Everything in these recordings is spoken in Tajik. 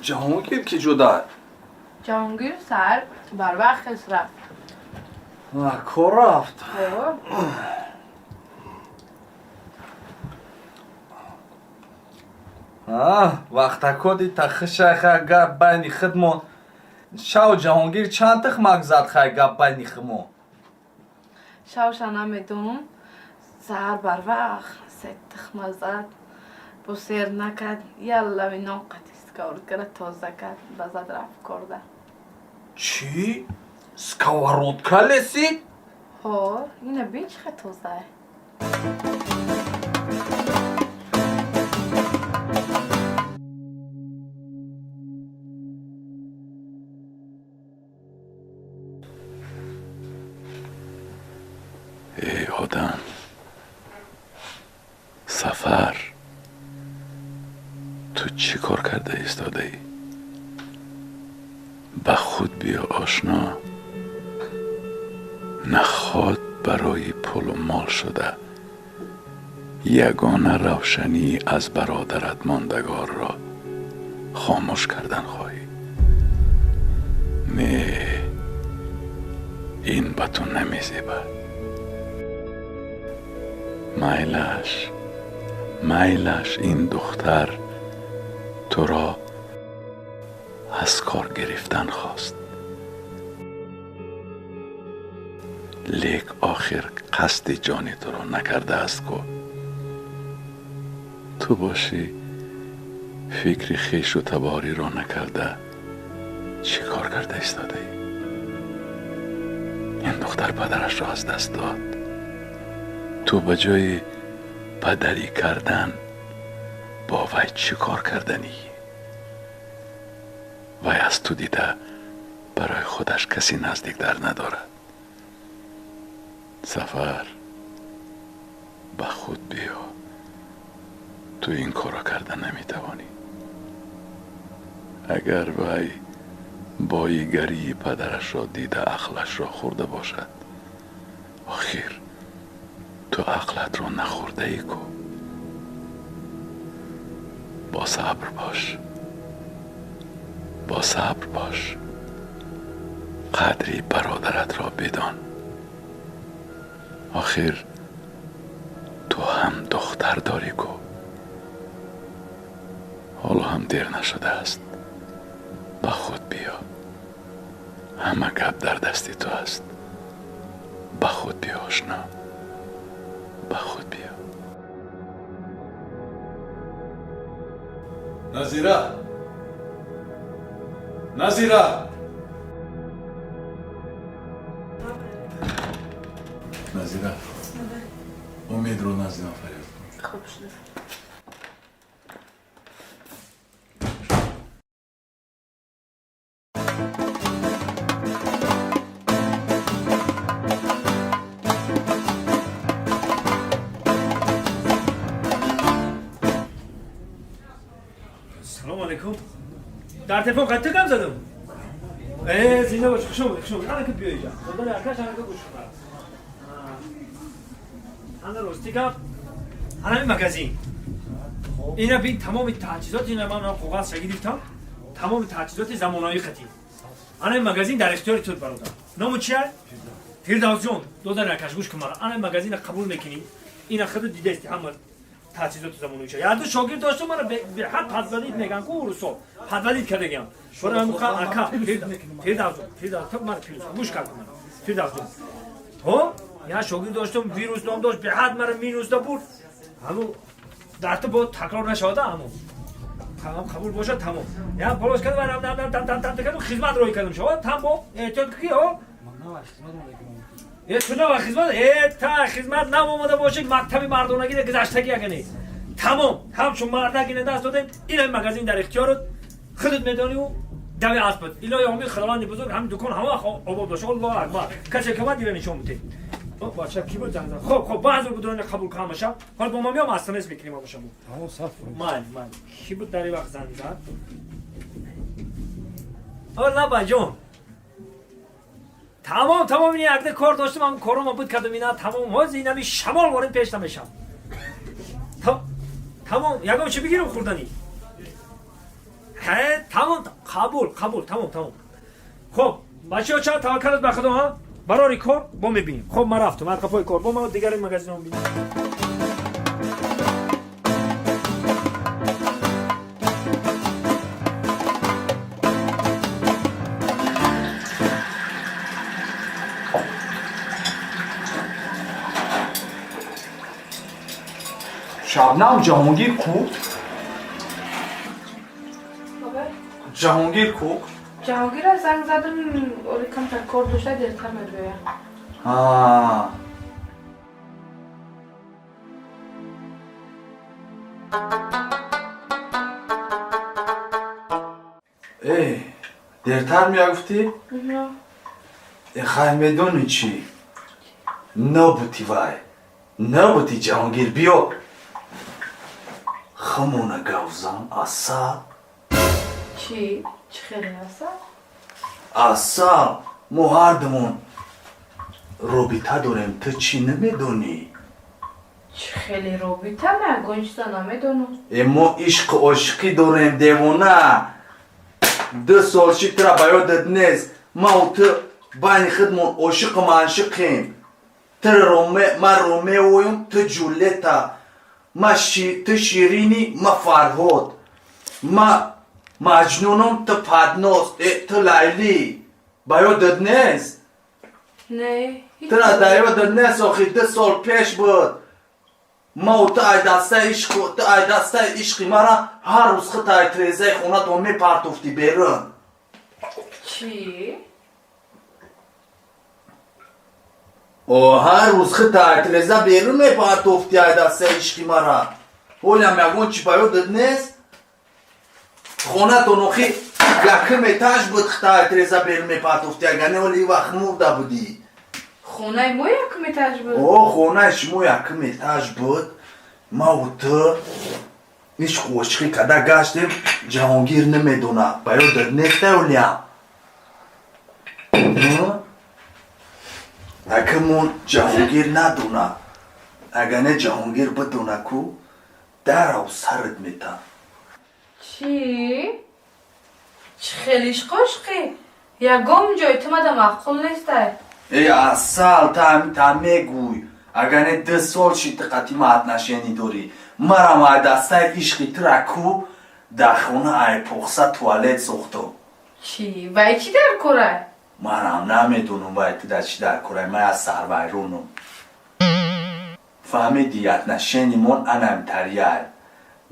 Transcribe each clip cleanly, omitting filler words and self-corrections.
Ҷаҳонгир ки ҷуда? Ҷаҳонгир саҳар барвақт хес рафт. Кор рафт? Вақтакоди тахишайха гап байни худмон. Шав Ҷаҳонгир чанд тухмак зад, хай гап байни худмон. Шавша намедонам. Саҳар барвақт се тухма зад. Бо сер накард. Яллави нон қатӣ сковородкара тоза кард. Ба зад рафт корда. Чӣ? Сковородка лесид? Ҳо, ина бин, чӣ хел тозае. Эй одам, Сафар, ту чӣ кор карда истодаӣ? Ба худ биё, ошно. Наход барои пулу мол шуда ягона равшанӣ аз бародарат мондагорро хомӯш кардан хоҳӣ. Не, ин ба ту намезебад. Майлаш, майлаш, ин духтар туро аз кор гирифтан хост, лек охир қасди ҷони туро накардааст ку. Ту бошӣ, фикри хешу табориро накарда чӣ кор карда истодаӣ? Ин духтар падарашро аз даст дод. Ту ба ҷои падарӣ кардан бо вай чӣ кор карданӣ? Вай аз ту дида барои худаш каси наздиктар надорад. Сафар, ба худ биё. Ту ин корро карда наметавонӣ. Агар вай боигарии падарашро дида ақлашро хӯрда бошад, охир ту ақлатро нахӯрдаӣ ку. Бо сабр бош, бо сабр бош. Қадри бародаратро бидон. Охир ту ҳам духтар дорӣ ку. Ҳоло ҳам дер нашудааст. Ба худ биё. Ҳама гап дар дасти ту аст. Ба худ биё, ошно. Ба худ биё. Назира, Назира! Назира, Умедро назди ман фарёд кун. Хуб шуд. Салом алейкум. Дар телефон қайта гап задам. Зинда бош, хуш омадӣ, хуш омадӣ. Ана ки биё инҷа. Додари акаш, ана ки гӯш кун. Ана рости гап. Ана ин магазин. Ина бин, тамоми таҷҳизот, ина ман коғаз ша гирифтам. Тамоми таҷҳизоти замонави қатӣ. Ана ин магазин дар ихтиёри ту, бародар. Ному чия? Фирдавсҷон, додари акаш, гӯш кун мара. Ана ин магазина қабул мекунӣ. Ина худу дидаисти, ҳама таҷҳизоти замонави. Яду шогирд доштум, мара беҳад подводить меган ку урусо. Подводить кардагиам. Бора ҳамуқа ака, Фирдавсҷон, Фирдавс, то мара плюс, гӯш кар кун мара. Фирдавсҷон. Ҳо? Я шогирд доштум, вирус ном дошт, беҳад мара минус да бурд. Ҳаму дар ту бо такрор нашавада ҳаму. Тамом, қабул бошад, тамом. Я полош кардам, рам рам рам там там там кардам, хизмат рой кардам шава, там бо эҳтиёт ки ҳо? Э, ту нава хизмат, э, та хизмат нам омада боши, мактаби мардонагӣ гузаштагӣ агане. Тамом, ҳамчун мардагине даст додем, ин магазин дар ихтиёрат, худат медонӣ дави аспат. Илоҳи омин, Худованди бузург ҳам дукон ҳама обод боша. Аллоҳу акбар. Касе ки омад, дира нишон бидед. Бача, ки буд занг зад? Хоб, хоб, баъзо будрони қабул кун ҳамаша. Ҳол бо ма меом, смс мекунем ҳамаша. Ман, ман. Ки буд дар ин вақт занг зад? О, лабаҷон. Тамом, тамом, ин якда кор доштам, ҳам корома буд кардам, ина тамом. Ҳозир инами шамол ворин пеш намешам. Тамом, ягон чи бигирам хӯрданӣ? Ҳе, тамом. Қабул, қабул, тамом, тамом. Хоб, бачаҳо, чанд таваккалат ба худо, ҳа, барори кор, бо мебинем. Хоб, ман рафтам аз қафои кор, бо ма дигари магазинро бинем. Шабнам, Ҷаҳонгир ку? Ҷаҳонгир ку? Ҷаҳонгира занг задам, оли камтар кор дошта, дертар мебиёяд. А. Э, дертар мея гуфтӣ? Э, хай, медонӣ чӣ? Набути вай. Набути Ҷаҳонгир, биё. Хамона гавзан, асал. Чӣ? Чӣ хеле асал? Асал, мо ҳардумон робита дорем, ту чӣ намедонӣ? Чӣ хеле робита? Ман ягон чиза намедонам. Э, мо ишқу ошиқӣ дорем, девона. 2 сол шид, тура ба ёдат нест? Мау ту байни худмон ошиқу маъшиқем. Ту ман Ромеоюм, ту Ҷулета. Ту Ширини, ма Фарҳод. Ма Маҷнунум, ту Паднос, э, ту Лайлӣ. Ба ёдат нест? Не. Тура дар ёдат нест? Охи 2 сол пеш буд. Мау ту ай дастаи ишқу ту ай дастаи ишқи мара ҳар рӯз худ ай трезаи хонатон мепартофтӣ берун. Чӣ? О, ҳар рӯз худ ай треза берун мепартофтӣ ай дастаи ишқи мара. Ҳолям ягон чӣ ба ёдат нест? Хонатон охи якум этаж буд, худ ай треза берун мепартофтӣ, агар не, ҳоли вақт мурда будӣ. Хонаи мо якум этаж буд? О, хонаи шумо якум этаж буд. Мау ту ишқу ошиқӣ када гаштем, Ҷаҳонгир намедона. Ба ёдат неста ҳолям? Акамон Ҷаҳонгир надона. Агар не, Ҷаҳонгир бидона ку, дарав сарат мета. Чӣ? Чӣ хеле ишқу ошиқӣ? Ягон ҷой ту мада маъқул нестай. Э, асал, та та мегӯй. Агар не, 2 сол шид ту қати ма отношение дорӣ. Марам ай дастаи ишқи тура ку дар хона ай похса туалет сохтам. Чӣ? Вай чӣ дар корай? Манам намедонам, вай ту дар чӣ дар корай, ман аз сарвайронам. Фаҳмиди, отношение мон анамтарияй.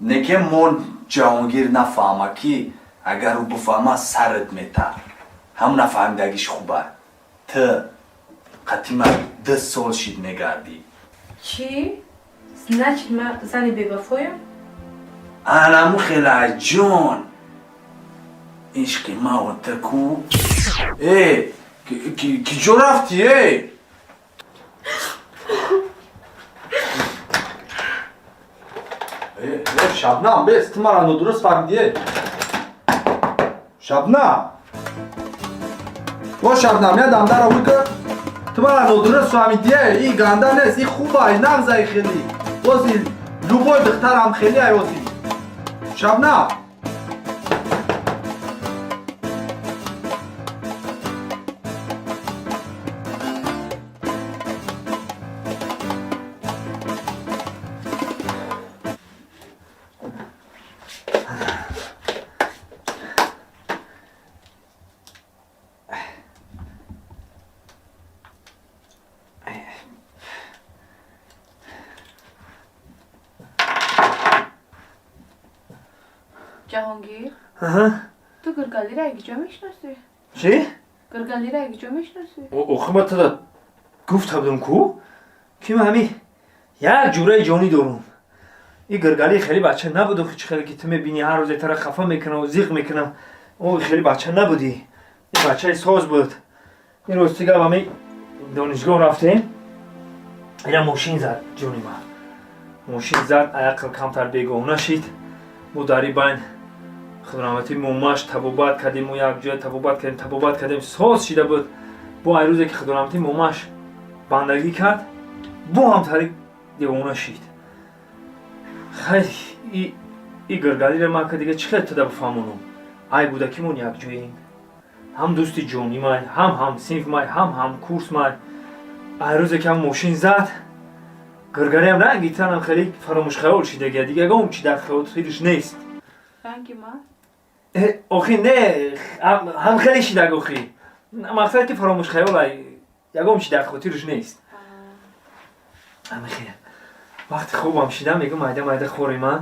Неке мон Ҷаҳонгир нафаҳма, ки агар ӯ бифаҳма, сарат мета. Ҳам нафаҳмидагиш хуба. Ту қати ман 2 сол шид мегардӣ. Чӣ? Значит, ман зани бевафоям? Анаму хелай, ҷон. Ишқи мау ту ку. Э, ки ҷо рафтӣ, э? Э, э, Шабнам, бес, ту мара нодуруст фаҳмидӣ, э. Шабнам. О, Шабнам, я дамдара вика. Ту мара нодуруст фаҳмидӣ, э. И ганда нест, и хубай, нағзай хеле. Ози любой духтарам хеле ай ози. Шабнам. Ҷаҳонгир, ту Гиргалиро якҷо мешиносӣ? Чӣ? Гиргалиро якҷо мешиносӣ? Охи, ма тада гуфта будам ку, ки ман ҳами як ҷураи ҷонӣ дорум. И Гиргалӣ хеле бача набуд. Охи, чӣ хеле ки ту мебинӣ, ҳар рӯзе тара хафа мекунам, зиқ мекунам. О, хеле бача набудӣ, ин бачаи соз буд. Ин рости гап, ҳами донишгоҳ рафтем, ина мошин зад, ҷони ман, мошин зад, аяқл камтар бегоҳ нашид. Мо дар и байн худраҳматӣ момаш табобат кардем, мо якҷоя табобат кардем, табобат кардем, соз шида буд. Бо ай рӯзе ки худраҳматӣ момаш бандагӣ кард, бо ҳам тари девона шид. Хай, и Гиргалиро ман ка дига чӣ хел туда бифаҳмонам? Ай кӯдакимон якҷоем, ҳам дӯсти ҷонимай, ҳам ҳамсинфмай, ҳам ҳамкурсмай. Ай рӯзе ки ҳам мошин зад, гиргариам ранги танам хеле фаромӯшхаёл шидагия, дига ягон чи дар хотириш нест. Ранги ман? Охи не, ҳам хеле шидаг, охи мақсад ки фаромӯшхаёл, ай ягон чи дар хотириш нест. Ҳамихел вақти хобам шидам, мегӯ майда майда хорема,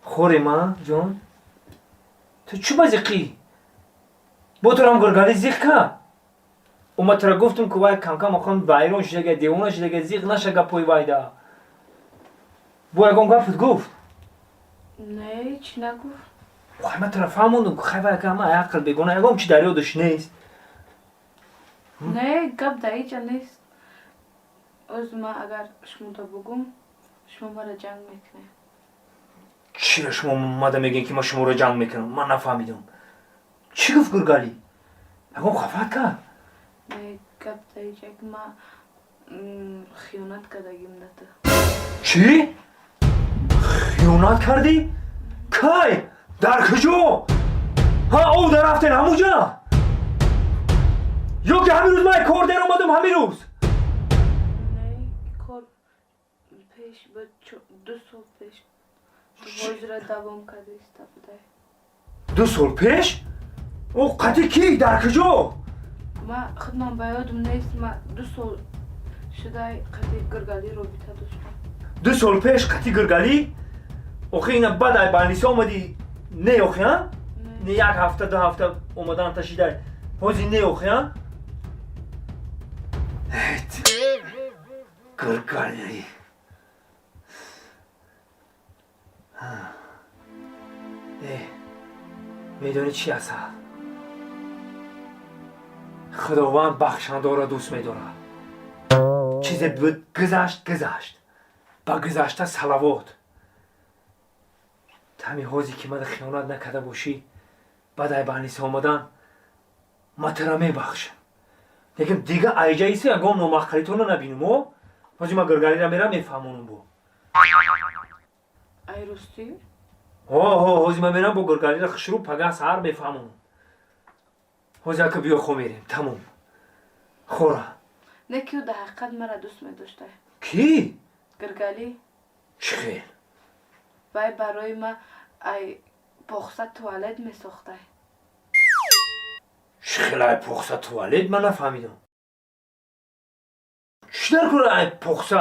хорема. Ҷон, ту чӣ ба зиқӣ? Бо турам гургали зиқ кард. Ума тура гуфтум, ки вай камкам охам вайрон шидага, девона шидага, зиқ наша гапои вайда. Бо ягон гапат гуфт? Не, ҳеч нагуфт. Хай, ман тура фаҳмондум, ки хай вай кама ақл бегона, ягон чи дар ёдаш нест. Не, гап дар ҳеҷа нест. Оз ман агар шумода бугум, шумо мара ҷанг мекунед. Чира шумо мада мегӯед, ки ман шуморо ҷанг мекунам? Ман нафаҳмидам, чӣ гуфт гургалӣ? Ягон хафат кард? Не, гап дар ҳеҷа ки ман хиёнат кардагим да ту. Чӣ? Хиёнат кардӣ? Кай, дар куҷо? Ҳа, ов дарафтен ҳамуҷа ё ки ҳамин рӯз ман кор дер омадам, ҳамин рӯз? Не, кор пеш буд, 2 сол пеш. Ҳозира давом кардаиста будай. 2 сол пеш? О, қати кӣ, дар куҷо? Ман худман ба ёдам нест. Ман 2 сол шудай қати гиргалӣ робита доштам. 2 сол пеш қати гиргалӣ? Охи ина баъд ай больница омадӣ, не, охи, а? Не, як ҳафта, 2 ҳафта омадан ташидай, ҳозир не, охи, а? Гиргалӣ. Э, медонӣ чӣ, асал? Худованд бахшандорро дӯст медорад. Чизе буд, гузашт, гузашт, ба гузашта салавот. Тами ҳозе ки мана хиёнат накарда бошӣ, баъд ай больница омадан ма тура мебахшам, лекин дига айҷаиси ягон номаъқалитона набинум. О, ҳози ма гиргалира мерам, мефаҳмонам бо. Ай ростӣ? Ҳо, ҳози ма мерам бо гиргалира хушрӯ, пагаҳ саҳар мефаҳмонам. Ҳози ака биё, хо мерем, тамом, хора. Не, ки ӯ дар ҳақиқат мара дӯст медошта. Кӣ? Гиргалӣ. Чӣ хел? Вай барои ма ай похса туалет месохтай. Чӣ хел ай похса туалет? Ман нафаҳмидам, чӣ дар кора ай похса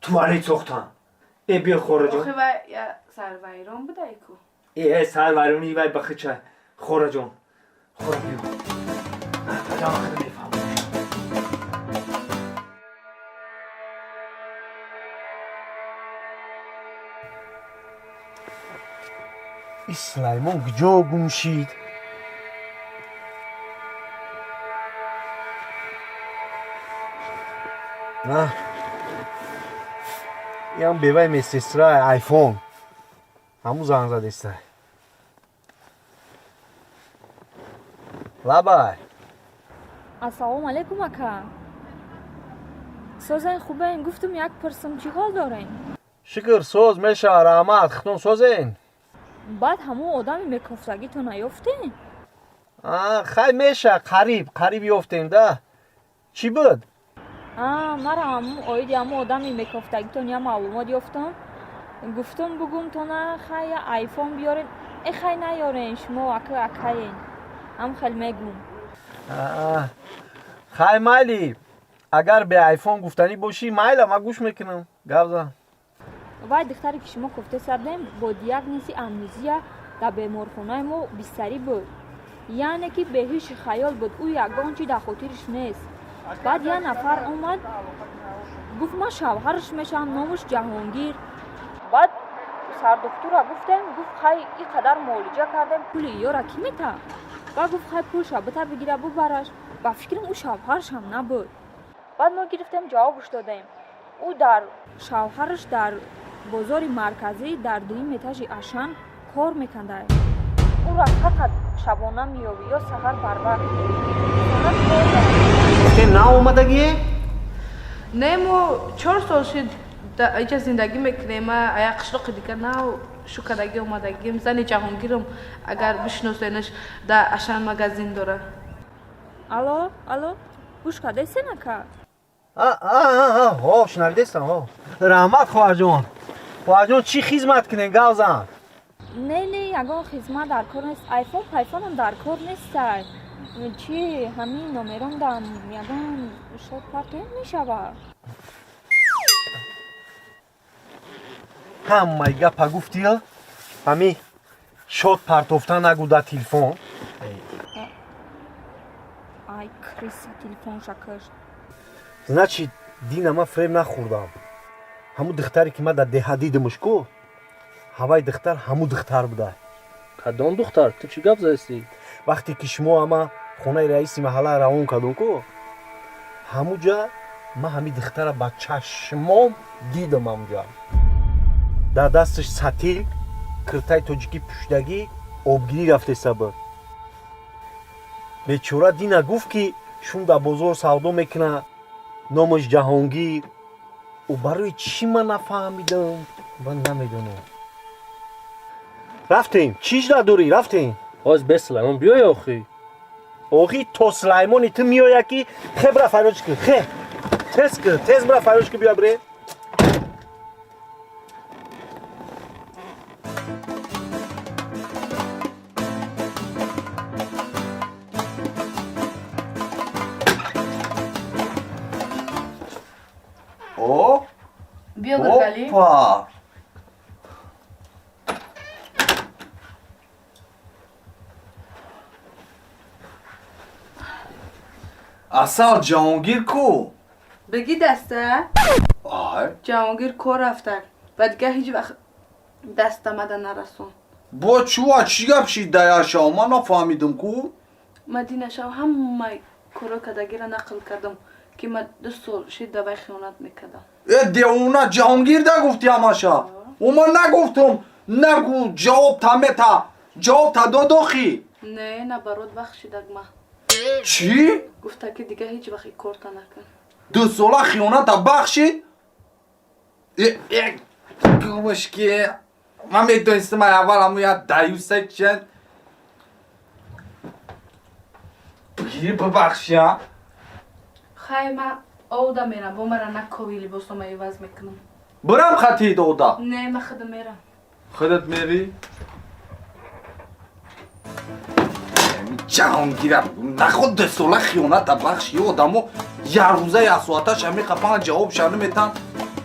туалет сохтан? Э, биё, хораҷон. Охи вай я сарвайрон будай ку. Э, сарвайрони вай ба хича. Хораҷон, хора, биё, падам худа мефаҳмам. Ин Сулаймон куҷо гум шид? На, иам беваи медсестра айфон ҳамун занг задестай. Лабай. Ассалому алайкум, ака, созен, хубен? Гуфтум, як пурсум, чӣ ҳол дорен? Шукр, соз мешава, раҳмат. Хитон созен? Баъд ҳамун одами мекофтагито наёфтен? Хай, меша, қариб қариб ёфтем да. Чӣ буд? Мара ҳамун оиди ҳамун одами мекофтагитон я маълумот ёфтам, гуфтум, бугум тона. Хай, я айфон биёрен. Э, хай, наёрен, шумо ака акаен, ҳам хел мегум. Хай, майли, агар бе айфон гуфтанӣ бошӣ, майла, ман гӯш мекунам, гап зан. Вай духтаре ки шумо кофта сардем, бо диагнози амнезия дар беморхонаи мо бистарӣ буд, яъне ки беҳиши хаёл буд, ӯ ягон чи дар хотириш нест. Баъд як нафар омад, гуфт, ман шавҳараш мешавам, номаш Ҷаҳонгир. Баъд сардухтура гуфтем, гуфт, хай, ин қадар муолиҷа кардем, пули иёра кӣ метаҳад? Баъд гуфт, хай, пулша бита, бигира, бубараш. Ба фикрам, ӯ шавҳарашам набуд. Баъд мо гирифтем, ҷавобш додем, ӯ дар шавҳараш дар бозори марказӣ дар дуюм этажи Ашан кор мекарда. Ӯра фақат шабона меёвӣ ё саҳар барвақт, фақат кор дорад. Наомадагие? Не, мо 4 сол шид иҷа зиндагӣ мекунем. Ма ая қишлоқи дигар нав. Шукадаги омадагим, зани Ҷаҳонгирам, агар бишносенаш, дар Ашан магазин дора. Алло, алло, гӯш кардесен, ака? Ҳо, шунавидестам, ҳо. Раҳмат, хоҳарҷон. Хоҳарҷон, чӣ хизмат кунем, гав зан? Не, не, ягон хизмат дар кор нест, айфон пайфонам дар кор нестай. Чи, ҳамин номером дам ягон шот партоем мешавад? Ҳамаи гапа гуфтия, ҳами шот партофта нагу дар телефон. Ай, крыса, телефонша кашт. Значит, дина ман фреб нахӯрдам. Ҳамун духтаре ки ман дар деҳа дидимш ку, ҳавай духтар ҳамун духтар буда. Кадом духтар? Ту чӣ гап задастӣ? Вақте ки шумо ама хонаи раиси маҳалла равон кардум ку, ҳамуҷа ман ҳамин духтара ба чашмом дидам. Ҳамуҷа дар дасташ сатил, киртаи тоҷикӣ пӯшидагӣ, обгирӣ рафтеса буд. Бечора дина гуфт, ки шун дар бозор савдо мекунад, номаш Ҷаҳонгир. Ӯ барои чӣ ман нафаҳмидам, ман намедонам. Рафтем, чӣ жда дорӣ, рафтем. Ҳоз бе Сулаймон биёй охи. Охи, то Сулаймони ту меояд ки, хе, бира фарёд ки, хе, тез ки, тез бира фарёд ки, биё, бирем. О. Биё, Гургали. Опа, Асал, Ҷаҳонгир ку? Бигӣ даста. Ай. Ҷаҳонгир кор рафта ва дигар ҳеҷ вақт дастамада нарасон. Бо чува, чӣ гап шид даяшав, ман нафаҳмидам ку. Ма динашав ҳамаи коро кардагиро нақл кардам, ки ма 2 сол шид давай хиёнат мекардам. Э, девона, Ҷаҳонгир да гуфти ҳамаша? О, ман нагуфтум, нагу, ҷавоб та мета, ҷавоб та дод охи? Не, наоборот, бахшидаг ма. Чӣ? Гуфта, ки дигар ҳеҷ вақт ин корта накун. 2 сола хиёната бахшид? Э, гумш ки ман медонистам, ай аввал ҳамун як даюса чен бигири бибахши, а. Хай, ма овда мерам, бо мара накови, либосома иваз мекунам. Бирам хати дода? Не, ма худам мерам. Худат мери? Ҷаҳонгира наход 2 сола хиёната бахши, одамо яррӯза як соаташ ҳами қапана ҷавоб ша наметан.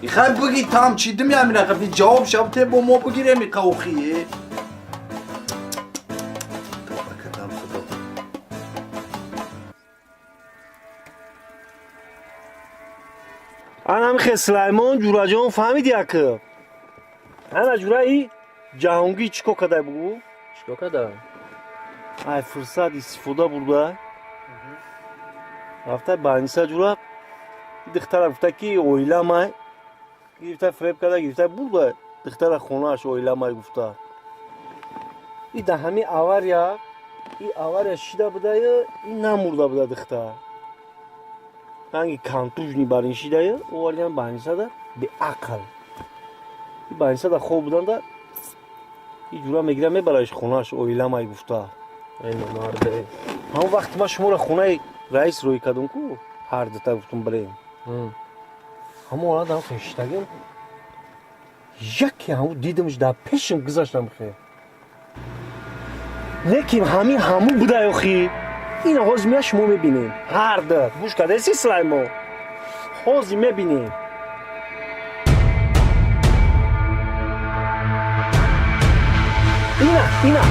Ихай, биги там чӣ дими ҳамина қафи ҷавоб ша те, бо мо бигирем иқа охи. Тавба кардам, Худо. Анамихе, Сулаймон ҷураҷон, фаҳмиди, ака? Ана ҷураи Ҷаҳонгир чӣ кор кардай, бугӯ? Чикор карда? Ай фурсат истифода бурда, рафта ба Аниса ҷура духтара гуфта, ки оиламай, гирифта, фиреб карда, гирифта, бурда духтара хонааш, оиламай гуфта. И да ҳами авария, и авария шида будая, и намурда буда духтар, ранги контуженный барин шидая, овардиан ба Анисада. Беақл, и ба Анисада хоб буданда, и ҷура мегира, мебараш хонааш, оиламай гуфта. Ай номарде. Ҳамон вақти ман шуморо хонаи раис рӯй кардум ку, ҳар дута гуфтум бирем. Ҳамон ҳолат хештагим яке ҳамун дидимш, дар пешим гузаштам хе, лекин ҳамин ҳамун будай охи. Ина ҳозир мея, шумо мебинем ҳар ду. Гӯш кардаси, Сулаймон? Ҳозир мебинем. Ина, ина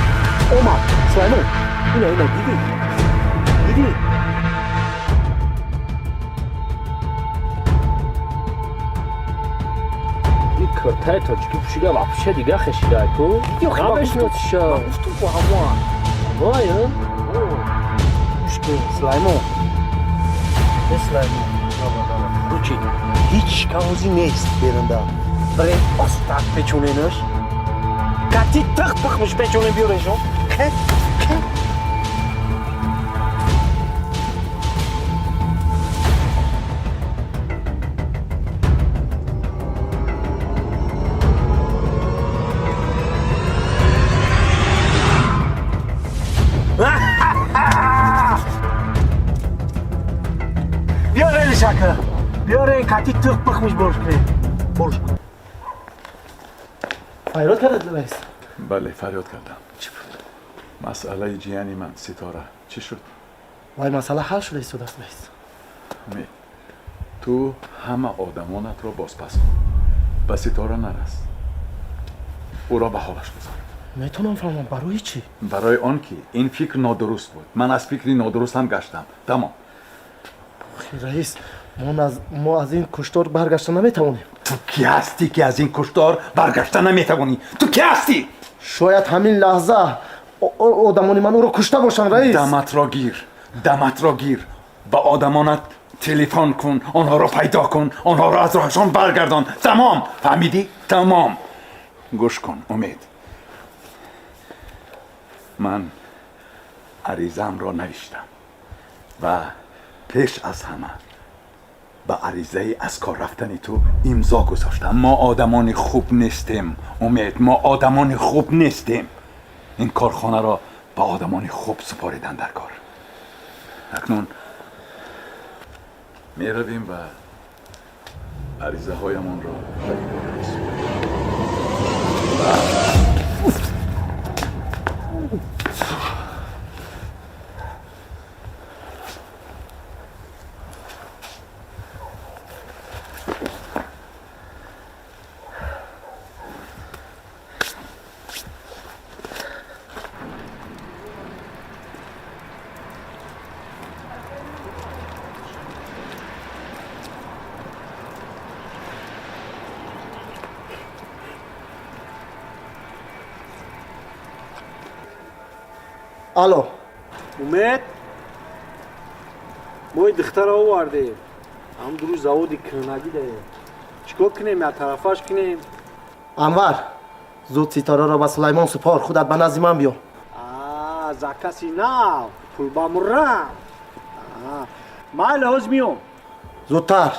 омад, Сулаймон, ина, ина, дидӣ, дидӣ? Ин куртаи тоҷикӣ пӯшида, вообще дига хешидай ку. Ё, Намешиносиша. Ман гуфтум ку, ҳамон. Вай. Гӯш кун, Сулаймон, э, Сулаймон. Ручи, ҳеҷ кавози нест берунда. Бирем, остак печоненаш, кати тих пихмиш печонем, биёреншон. Хе, хе. Биёре кати тиқ пихмиш борш кунем. Борш кун. Фарёд кардед, раис? Бале, фарёд кардам. Масъалаи ҷияни ман Ситора чӣ шуд? Вай масъала ҳал шуда истодааст, раис. Умед, ту ҳама одамонатро бозпас кун. Ба Ситора нарас. Ӯро ба ҳолаш гузор. Метавонам фаҳмам, барои чӣ? Барои он ки ин фикр нодуруст буд. Ман аз фикри нодурустам гаштам. Тамом. Раис, мо аз ин куштор баргашта наметавонем. Ту кӣ ҳастӣ, ки аз ин куштор баргашта наметавонӣ? Ту кӣ ҳастӣ? Шояд ҳамин лаҳза одамони ман ӯро кушта бошанд, раис. Даматро гир, даматро гир. Ба одамонат телефон кун, онҳоро пайдо кун, онҳоро аз роҳашон баргардон. Тамом, фаҳмидӣ? Тамом. Гӯш кун, Умед. Ман аризаамро навиштам ва пеш аз ҳама ба аризаи аз кор рафтани ту имзо гузоштам. Мо одамони хуб нестем, Умед, мо одамони хуб нестем. Ин корхонаро ба одамони хуб супоридан дар кор. Акнун меравем ва аризаҳоямонро ба идора месупорем. Алло. Умед, мо ин духтара овардем. Ҳам дуруст заводи кӯҳнагӣ даем. Чикор кунем, я тарафаш кунем? Анвар, зуд Ситораро ба Сулаймон супор, худат ба назди ман биё. А, закаси нав, пул ба мурам. Майли, ҳоз миём. Зудтар.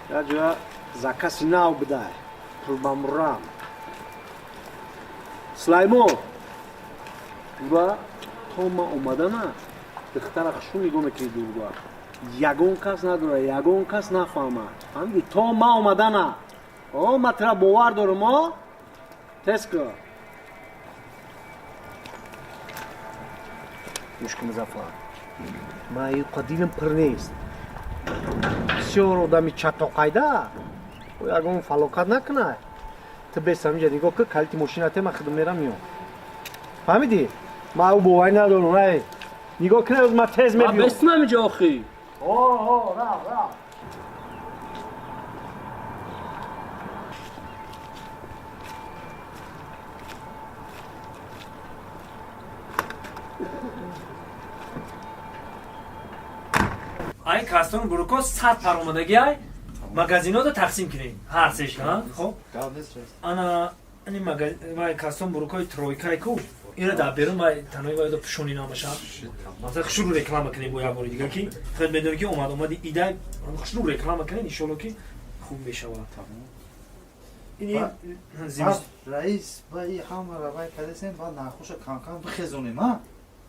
Я ҷоя закаси нав бидай. Пул ба мурам. Сулаймон, дура то ман омадана духтара хушу нигоҳ мекунӣ дурба. Ягон кас надора, ягон кас нафаҳмад. Фаҳмидӣ? То ман омадана. О, ман тура бовар дорам, о? Тез кун. Мушки Музаффар. Ман юқа дилам пир нест. Бисёр одами чатоқайда. Ӯ ягон фалокат накунад. Ту бес ҳаминҷа нигоҳ кун, калити мошинате ман худам мерам миём. Фаҳмидӣ? Ман ӯ боварӣ надорам, ай. Нигоҳ кун, ман тез мебиём. Бестим ҳаминҷа охи. О, о, рав, рав. Ай кастон буруко 100 пар омадагӣ ай магазинода тақсим кунем. Ҳар сеш, ҳа? Хоб. Ана ани магазин кастон бурукои тройкай ку. Ира дар берун вай танои вайда пушони намаша. Масалан хушрӯ реклама кунем бо як бори дига ки худ медонӣ ки омад омади идай хушрӯ реклама кунем иншоалло ки хуб мешавад. Ини зимист раис ба и ҳамаро вай кардасем, баъд нархоша кам-кам бихезонем, ҳа?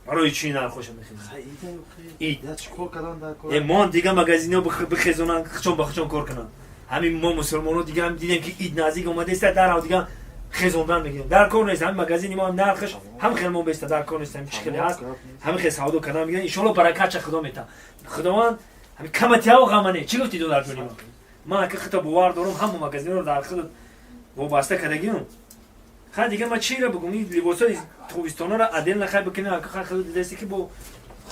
Барои чӣ нархоша мехезонем? Ид. Я чӣ кор кардан дар кор? Мо дига магазино бихезонанд, хичон ба хичон кор кунанд. Ҳамин мо мусулмоно дига ҳам дидем ки ид наздик омадааст, дарҳол дига хезондан мегирем. Дар кор нест, ҳамин магазини мо ҳам нархаш ҳам хел мо беста, дар кор нест, ҳамин чӣ хеле ҳаст, ҳамин хел савдо кардан мегирем. Иншоалло баракатша Худо метаҳад. Худованд ҳамин каматиҳао ғамане. Чӣ гуфтӣ ду дар ҷони ман? Ман ака худто бовар дорам, ҳама магазинро дар худ вобаста кардагиам. Хай дига ман чиро бигӯм? Ин либосҳои тобистонаро отдельно хай бикунем, ака хай худ дидасти ки бо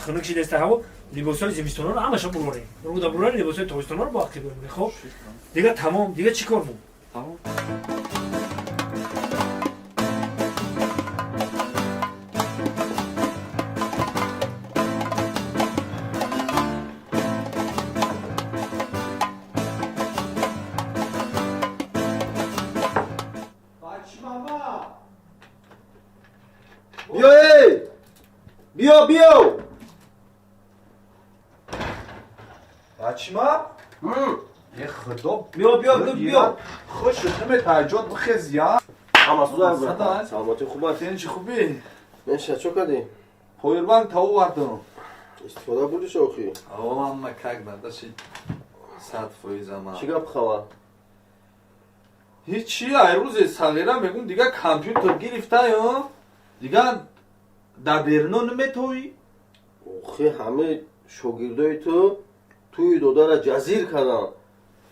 хунук шидаста ҳаво, либосҳои зимистонаро ҳамаша бурорем. Руда бурорем, либосҳои тобистонаро бо ақиб бурорем. Хоб? Дига тамом, дига чӣ кор мо? Тамом. Биё, эй! Биё, биё! Бачима? Е худо. Биё, биё, биё. Хуш шудем таҷод бихез я. Ҳама суза. Саломатӣ хуб аст. Сен чӣ хубӣ? Меша, чӣ кардӣ? Powerbank та овардам. Истифода бурдиш охи? О, амма как надаши 100% ама. Чӣ гап хабар? Ҳичи, ай рӯзе сағира мегум дига компютер гирифтаю, дига дар берино наметовӣ. Охи ҳаме шогирдои ту туи додара ҷазир кардам.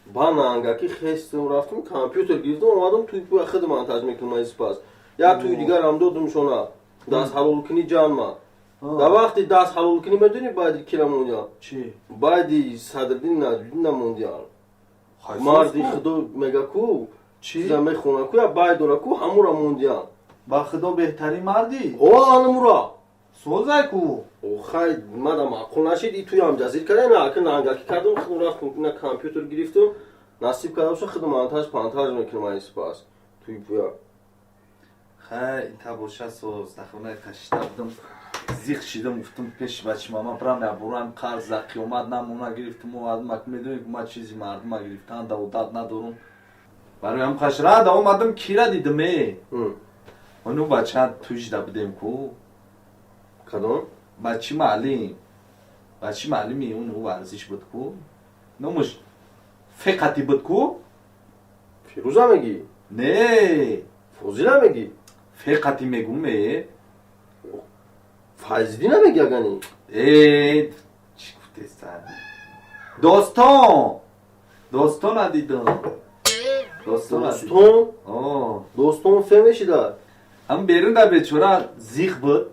Ба нангаки хестам рафтам компютер гирифтам омадам туи пуя худ монтаж мекунам аз пас. Як туи дигарам додум шона. Даст ҳалолкунӣ ҷанма. Дар вақти даст ҳалолкунӣ медонӣ баъди кира мондиям? Чӣ? Баъди Садриддин Наҷмиддин намондиям. Марди худо мега ку чиза мехона ку я бай дора ку ҳамура мондиям. Ба худо беҳтарин мардӣ? О, анамура. Созай ку. Хай мада маъқул нашид и туям ҷазир карда на ака нангаки кардам худам рафтам на компютер гирифтам насиб карда боша худ монтаж пантаж мекунам аз пас туи пуя. Хай инта боша соз дахонаи қашита будам зиқ шидам гуфтам пеши бачи мама брам ябурам қарз за қиёмат намона гирифтам омадам медонӣ ки ма чизи мардума гирифтан да одат надорум барои ҳам қашрада омадам кира дидам э ону бача туҷда будем ку. Кадом? Бачи маълим бачи маълими он варзиш буд ку номаш феқати буд ку. Фирӯза мегӣ? Не. Фозила мегӣ? Феқати мегум э. Файзиддина мегӣ агани? Э, чӣ гуфтеста? Достон. Достона дидам. Достона. Достон? О. Достон фе мешида? Ҳам берун да бечора зиқ буд.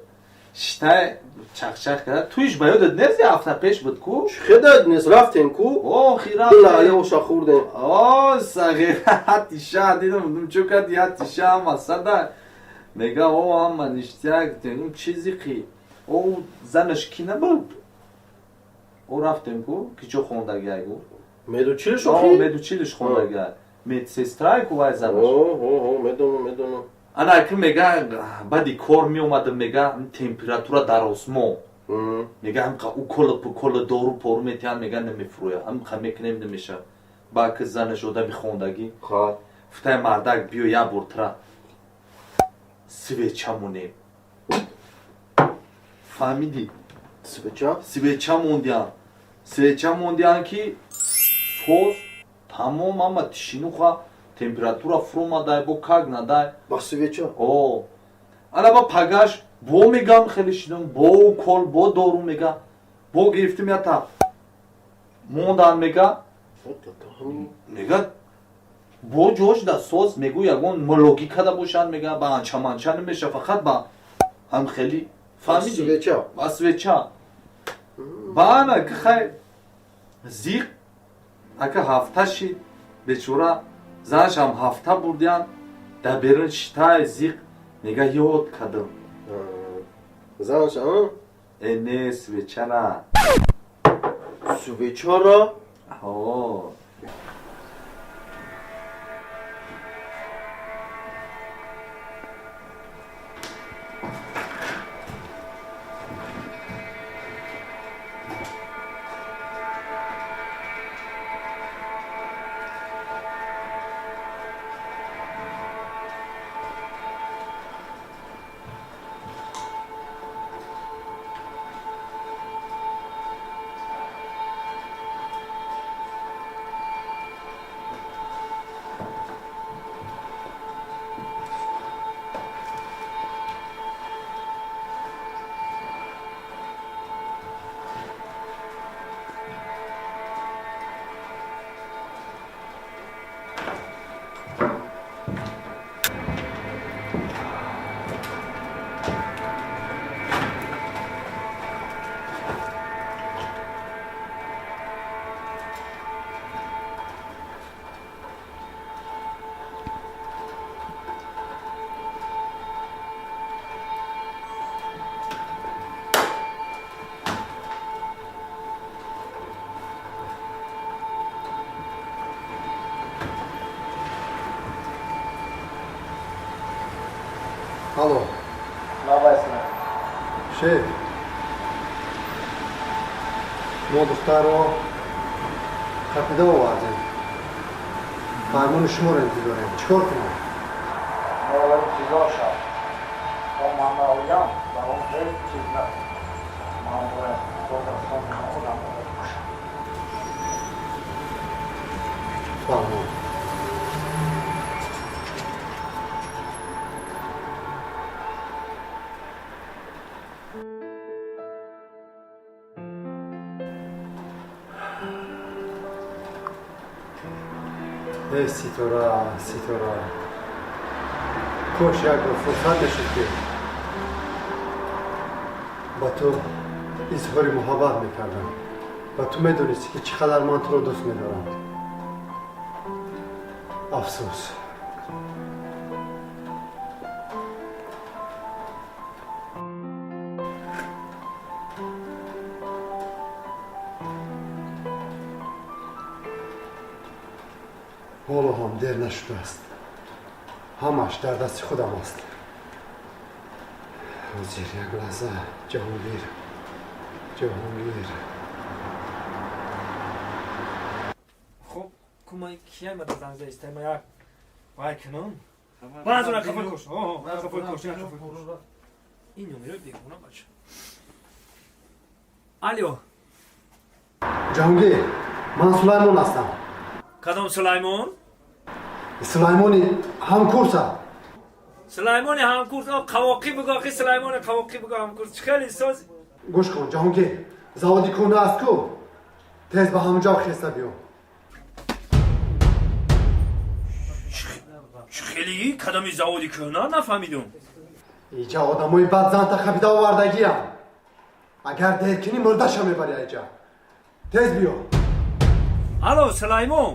Шитай чақчақ кард. Туиш ба ёдат нест я ҳафта пеш буд ку? Хеда нест рафтем ку? О, хи рафтем. Дила оша хӯрдем. О, сағира тиша дидам, чӯ кард я тиша ҳама сада. Мега о ҳама ништяк, дидам чӣ зиқи. О, занаш ки набуд? О рафтем ку, ки чо хондагиай гу? Медучилиш охи? охи? Медучилиш хондагиай. Медсестрай ку вай занаш. О, о, медонам, медонам. Ана ки мега баъди кор меомадам мега температура дар осмон. Мега ҳамқа укола пукола дору пору метиҳанд мега намефурӯя. Ҳамқа мекунем намеша. Ба ки занаш одами хондагӣ. Футай мардак биё як бор тра свеча монем. Фаҳмидӣ? Свеча? Свеча мондиям. Свеча мондиям ки соз тамом ама тишинуха температура фуромадай бо как надай. Ба свеча? О. Ана ба пагаш бо мегам хеле шидам бо укол бо дору мега. Бо гирифтим ята. Мондан мега. Мега бо ҷош да соз мегӯ ягон мологӣ када бошанд мега ба анча-манча намеша фақат ба ҳам хеле фаҳмидӣ? Свеча. Ба свеча. Ба ана ки хай зиқ ака ҳафта шид бечора занашам ҳафта бурдиян дар берун шитай зиқ мега ёд кардам. Занаш, а? Э не свечара. Свечара? О. Алло. Шеф. Мо духтарро қапида овардем. Фармони шуморо интизорем. Чӣ кор кунем? Мо интизор шав. То ман наоям, ба он ҳеҷ чиз накун. Ман бояд бозархона худам омода бошам. Фармон. Эй Ситора, Ситора, кош як бор фурсат мешуд, ки ба ту изҳори муҳаббат мекардам ва ту медонисти, ки чӣ қадар ман туро дӯст медорам. Афсӯс. Ҳоло ҳам дер нашудааст, ҳамаш дар дасти худам аст. Ҳозир, як лаҳза. Ҷаҳонгир, Ҷаҳонгир. Хуб, кумай кияймада занг заистай, ма як вай кунам. Баъд уна қафои кош. Қафои кош, қафои кош. Ин номерои бегона, бача. Алё. Ҷаҳонгир, ман Сулаймон ҳастам. Кадом Сулаймон? Сулаймони ҳамкурса. Сулаймони ҳамкурс, қавоқӣ буго, ахи Сулаймони қавоқӣ буго, ҳамкурс. Чӣ хеле соз? Гӯш кун, Ҷаҳонгир, заводи кӯҳна аст ку, тез ба ҳамонҷо хеста биё. Чӣ хеле кадоми заводи кӯҳна, нафаҳмидум. Иҷа одамои бад занта хабида овардагиам. Агар дер кунӣ, мурдаша мебари айҷа. Тез биё. Алло, Сулаймон,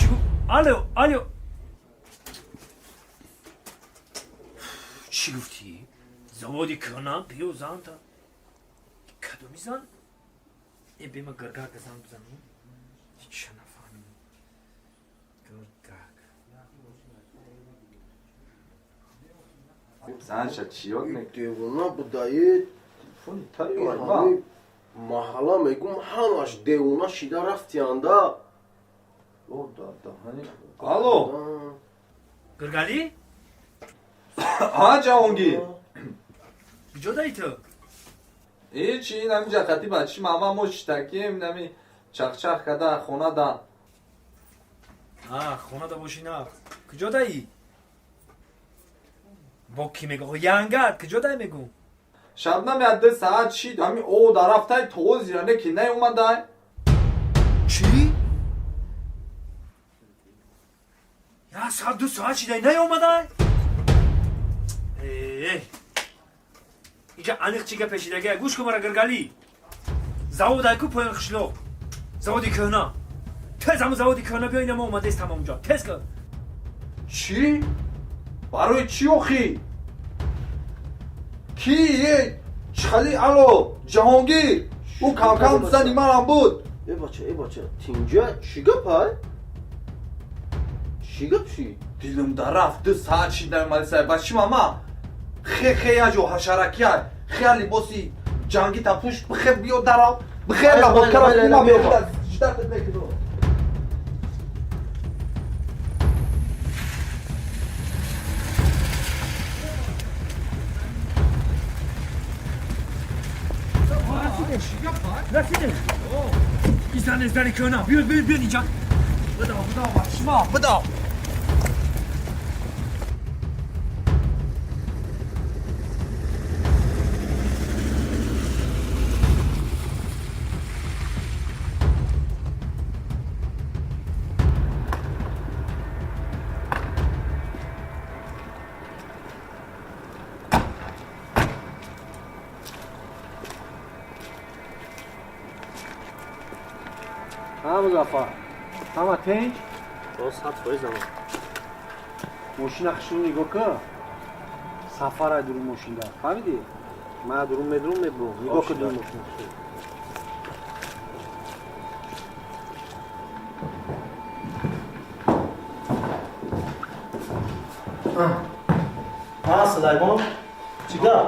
чӣ? Алло, алло, чӣ гуфтӣ? Заводи кӯҳна, биё, занта. Кадоми зан? Э, бема Гиргак занг бизанам. Ча нафаҳмидам. Гиргак. Занша чиёд мек? Девона будаед. Телефони тайёр. Маҳалла мегум, ҳамаш девона шида рафтианда. Алло. Гиргалӣ? Ҳа, Ҷаҳонгир. Куҷо даи ту? Ҳечи, ин ҳамин ҷақати бачи мама мо шитакем, нами чахчах када хонада. Хонада бошӣ на. Куҷо даи? Бо кӣ мегӯ? Янгат, куҷо даи мегӯ? Шабнам як ду саат шид, ҳамин о дарафтай тозира не ки наомадай. Чӣ? Як саат, 2 соат шидай, наомадай? Э, иҷа аниқ чӣ гап пешидага? Гӯш кун мара, Гиргалӣ. Заводай ку, поён қишлоқ. Заводи кӯҳна. Тез ҳамун заводи кӯҳна биё, ина мо омадаист ҳамонҷо. Тез кун. Чӣ? Барои чӣ охӣ? Ки? Е, чихали? Алло, Ҷаҳонгир, ӯ камкам зани манам буд. Э бача, э бача, тинҷа, чӣ гап ай? Чӣ гап ши? Дилам дарафт, 2 саат шид наомадисай. Бачи мама хе хе яҷо ҳашаракия хе либоси ҷангӣ тапӯш, бихе биё дарав, бихе лаботкара кума биё, ждатат мекунам. Расидем. Ин зани кӯҳна. Биё, биё, биё инҷа. Бидав, бидав, бачима, бидав. Ҳа, Музаффар, ҳама тинч? То 100% ама. Мошина хушрӯ нигоҳ кун, сафарай дурун мошинда, фаҳмидӣ? Ман дурун медурум, мебурум, нигоҳ кун дурун мошина хушрӯ. Ҳа, Сулаймон, чӣ гап?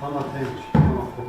Ҳама тинч, ҳама хуб.